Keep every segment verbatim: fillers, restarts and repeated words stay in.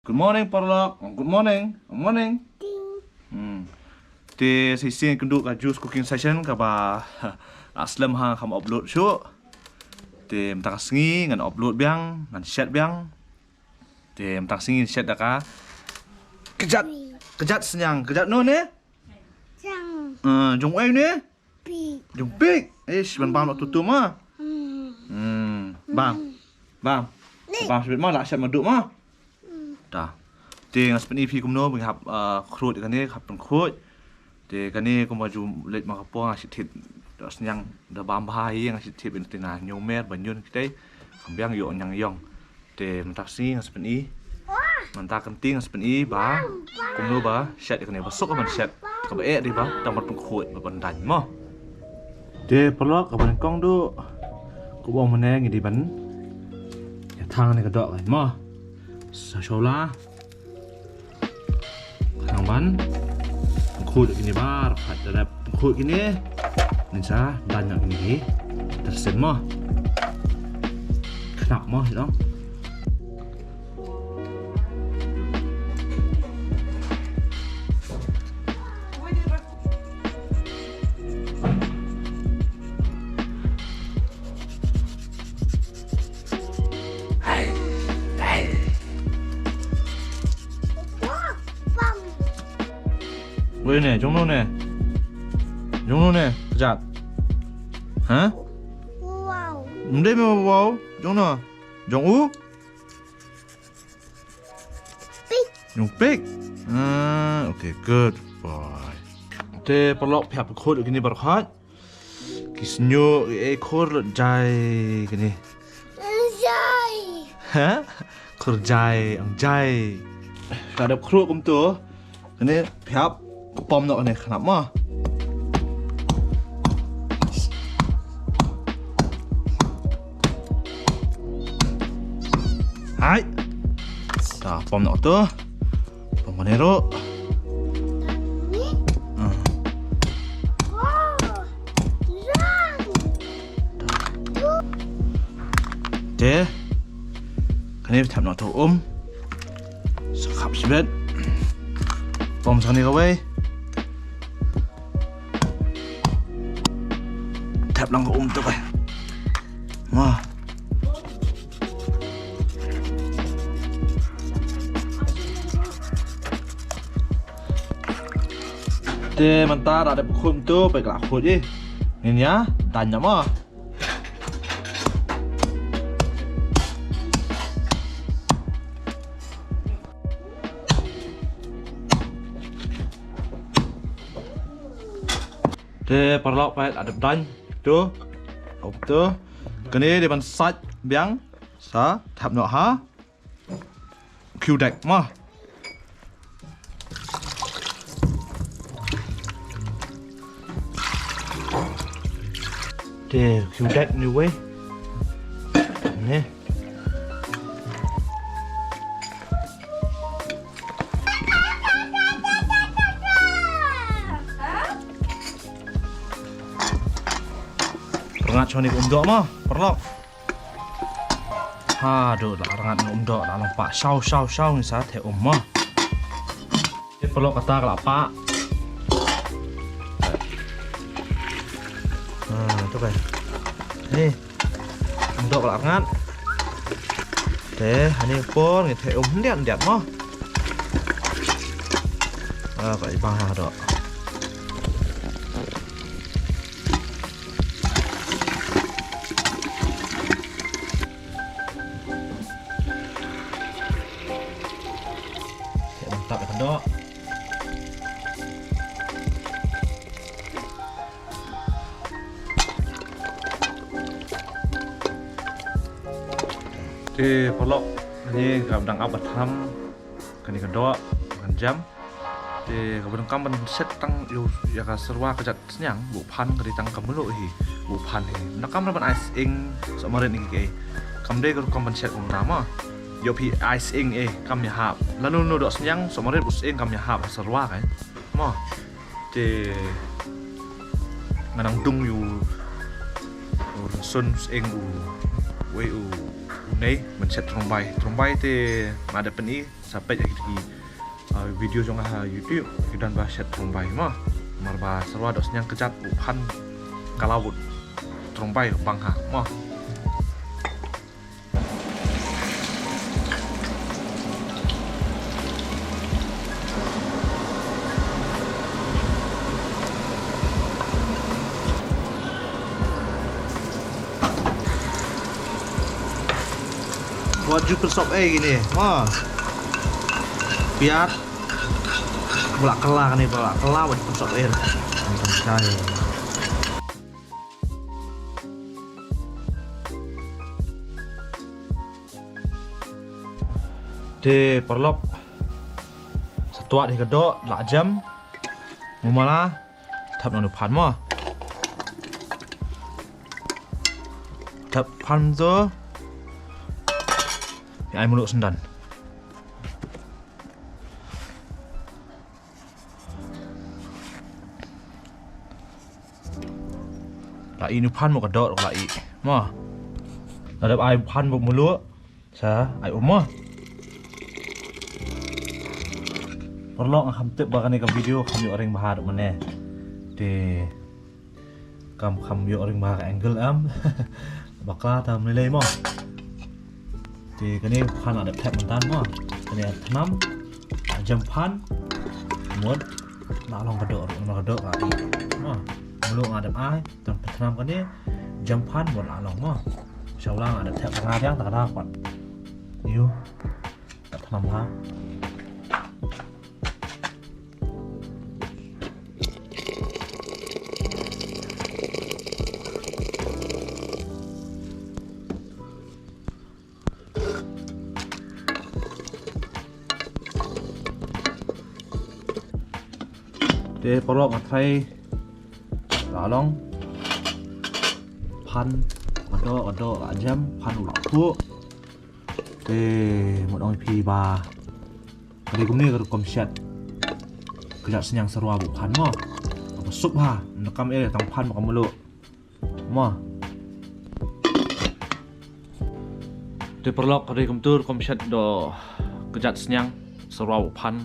Good morning, paralok. Good morning. Good morning. Hmm. Te sa shisien kynduh ka juice cooking session kaba la slem ha kam upload shuh. Te mynta ka sngi ngan upload biang, ngan shet biang. Te mynta ka sngi ngan shet da ka kjat, kjat sniang, kjat no ne? Jong. Eh, jong uei ne? Pik. Jong pik. Ish, ban bam noh tutu ma. Hmm. Hmm. Bam. Bam. Bam shibit ma, la shet ma duh ma. Ta. Te nga sa pyni phi kumno ba ngi hap, ah, khrud kane, hap pynkhuid. Te kane kumba ju leit ma ka por nga shu thied da sniang da bam bha hi, nga shu thied ba te na ñiewmer ba ñiun kitei. Kham biang ïoh ñiang ïong. Te mynta ka sngi nga sa pyni. Mynta ka kynti nga sa pyni ba kumno ba shet kane, ba suk ban shet. Kaba eh dei ba tang ban pynkhuid ba ban daiñ mo. Te paralok, kaba nyngkong duh, kumba mynne ngi dei ban ïa thang ne ka doh kan mo. Sa shola. Nang ban pynkhuid kine baroh, khat da dep pynkhuid kine. Ngin sa daiñ noh kine ki tyrsem mo. Khnap mo, you know. Wei ne, jong no ne? Jong no ne, kjat? Ha? Wow. Mdei me wow, jong no? Jong u? Pik. Jong pik? Ah, okay, good boy. Te paralok, phi hap khot kine baroh. Ki sñiuh, ki ei, khur lut jai kine. Jai. Ha? Khur jai, ang jai. Ka dep khruh kumto. Kane phi hap pom noh kane khnap mo. Hai. Ta pom noh to. Pom kane ruh. Ni? Ah. Wow. Rang. Te. Kane thap noh to um. Sa khap shibit. Pom sa kane kawei. Thap lang ka um to kai. Mo. Te mynta da dep khum to, peit ka la khut ïa. Ngin ïa daiñ noh mo. Te paralok, peit la dep daiñ. To. Hop to. Kane dei ban sait biang. Sa thap noh ha. Khiew dek mo. Te khiew dek ni wei. Ne. Rngat shwa ni ka um doh mo, paralok. Haduh, la rngat um doh, la long pah shaw shaw shaw, ngin sa theh um mo. Te paralok, kata ka la pah. Ha, to kai. Ni. Um doh ka la rngat. Te hani por ngin theh um hyndiat hyndiat mo. Ah, ka i bang haduh. Te mynta ka doh. Te paralok, ni ka dang ap ba tham. Kane ka doh kan jam. Te kaba donkam ban shet tang ïa, ïa ka serwa ka jait sniang, ba u phan ka dei tang ka mluh hi, ba u phan hi. Donkam ruh ban ai sying, sohmarit ne kiei. Kam dei ka rukom ban shet kumta mo. Ïoh phi ai sying eh, kam ïahap. Lano lano doh sniang, sohmarit u sying kam ïahap ha serwa kai mo. Te nga nang dung ïa u, u rynsun sying u. Wei u, u nei ban shet tyrumbai. Tyrumbai te ma da pyni sa peit ha ki, ah, video jong nga ha YouTube ki don ba shet tyrumbai mo. Namar ba syrwa dohsniang kjat u phan ka la wut tyrumbai bang ha mo. Wat ju pynsop ei kine. Wah. Piat. Ba la kylla kane, ba la kylla wat ju pynsop ei. Te paralok. Sa twad hi ka doh, la jem. Mumala. Thep noh u phan mo. Thep phan to. Ai mluh syndan. La i u phan mo ka doh la i. Mo. La dep ai phan mo mluh. Sa ai um mo. Paralok, nga kham tip ba kane ka video kham ïoh ring bha ruh mane. Te kam kham ïoh ring bha ka angle em. Bakla ta mlei mo. Te kane phan la dep thep mynta mo. Kane thnam. Jem phan. Mut. La long ka doh ruh, la ka doh ka i. Mo. Mluh nga dep ai. Tang thnam kane, jem phan mut la long mo. Sha u la nga dep thep nga diang ta ka da kwat. Yu. Ta thnam ha. Te paralok nga try la long phan ka doh, ka doh, ka jem phan u la phuh. Te mut ong ïa phi ba ka dei kumne ka rukom shet. Ka jait sniang syrwa ba u phan mo. Ka suk ha, nda kam eh tang phan ba ka mluh. Mo. Te paralok, ka dei kumtu rukom shet doh ka jait sniang syrwa ba u phan.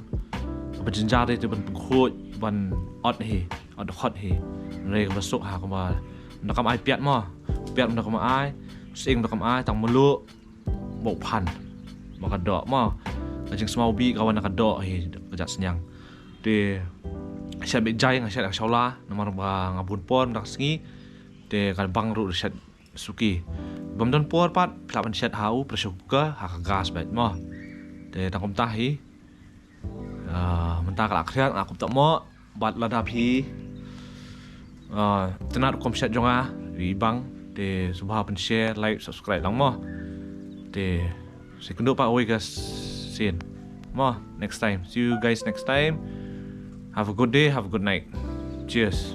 Kaba jynjar te ban pynkhuid ban ot hi, ot khot hi. Hynrei kaba suk ha kaba nda kam ai piat mo. Piat nda kam ai, sying nda kam ai, tang mluh ba u phan. Ba ka doh mo. Ka jingsmaw bih ka wan na ka doh hi ka jait sniang. Te shet beit jai nga shet ha shawla namar ba nga bun por mynta ka sngi. Te ka bang ruh shet suki. Bym don por pat phi lah ban shet ha u pressure cooker ha ka gas beit mo. Te tang kumta hi. Ah, mynta ka la khriat nga kumta mo. Bad lada phi, ah, itynnad rukom shet jong nga, ri bang te sngewbha pyn share, like, subscribe lang mo. Te sa ïakynduh pat wei ka sien mo next time. See you guys next time. Have a good day, have a good night. Cheers.